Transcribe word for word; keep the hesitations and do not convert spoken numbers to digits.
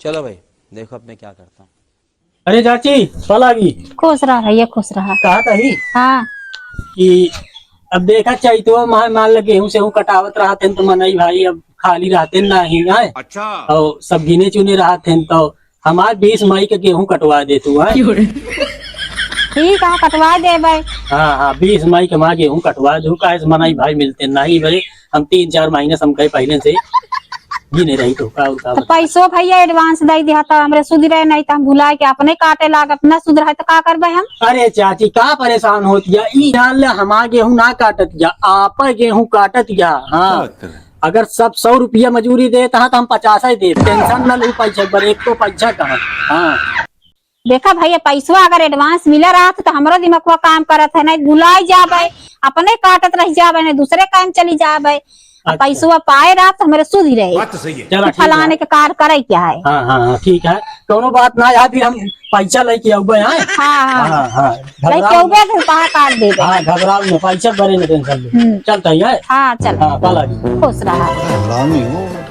चलो भाई, देखो अब मैं क्या करता हूँ। अरे चाची, पलागी। खुश रहा भैया, खुश रहा। कहा कही हाँ। कि अब देखा, चैतवा माह मान ल गेहूं सेहूं कटावत रहत हैं तो मनई भाई अब खाली रहते ना ही है। अच्छा। और सब गिने चुने रहत हैं तो हमार बीस मई के गेहूं कटवा दे तू है। ठीक है, कटवा देबै। हाँ हाँ, बीस मई के हमार गेहूं कटवा दू, काहे से मनई भाई मिलते नहीं बरे। हम तीन चार महीने से हम कहे पहले से गिने रही तो का, और का तो बताई? पैसो भैया एडवांस दे दिया था, हमरे सुधि रहे नहीं तो हम भुलाए के अपने काटे लागब, ना सुधि रहे तो का करबे हम? अरे चाची, का परेशान होत या? ई जान ले, हमार गेहूं ना काटत या, आपा गेहूं काटत या। हाँ, अगर सब सौ रुपया मजूरी देत हा तो हम पचास ही देत, टेंशन ना लू पैसा पर, एक तो पैसा कहाँ। हाँ। देखा भैया, पैसवा अगर एडवांस मिला रहत तो हमरो दिमागवा काम करत है, नहीं भुलाई जाबे, अपने काटत रह जाबे, नहीं दूसरे काम चली जाबे। अच्छा। पैसवा पाए रहत तो हमरे सुधि रहे बात तो सही है। चला, कि ठीक है। फलाने के कार करे क्या है? हाँ हाँ हाँ, ठीक है, कोनो बात ना है, फिर हम पैसा लेके अउबे हैं। हाँ हाँ। हाँ हाँ, लेके घबराओ अउबे तो कहाँ काट देबे? हाँ, घबराओ ना, पैसा बरे ना, टेंशन ले। हम्म। चलता ही है। हाँ, चल। हाँ, पाला जी। खुश रहा। घबराओ नहीं हो।